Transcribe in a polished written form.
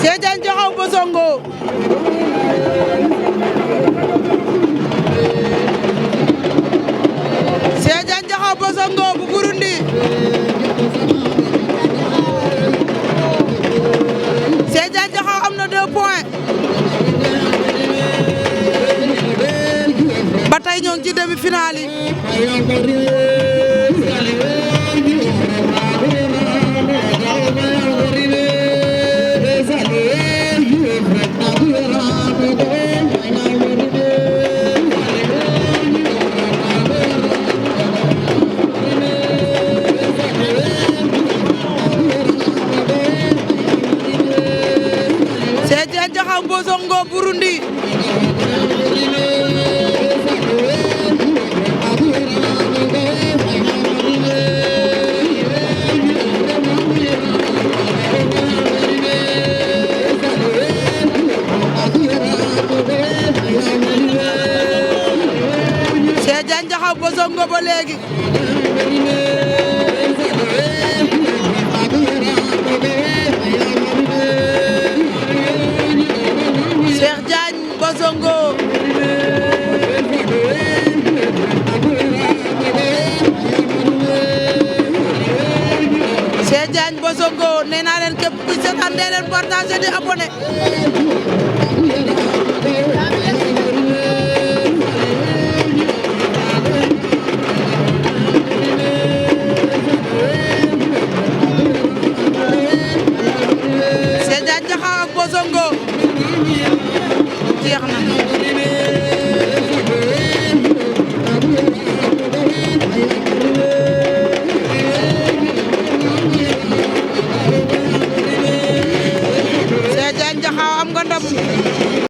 Cheikh Diagne Diakhao Bosongo Cheikh Diagne Diakhao Bosongo bu Burundi Cheikh Diagne Diakhao am na 2 points ba tey ñoo ngi ci demi-finale yi Cheikh Diagne Diakhao Bosongo Burundi Cheikh Diagne Diakhao Bosongo ba léegi Cheikh Diagne Bosongo Cheikh Diagne Bosongo nee naa leen képp ku seetaan dee leen partager di abonné Cheikh Diagne Diakhao ak Bosongo jeex na Cheikh Diagne Diakhao am nga ndam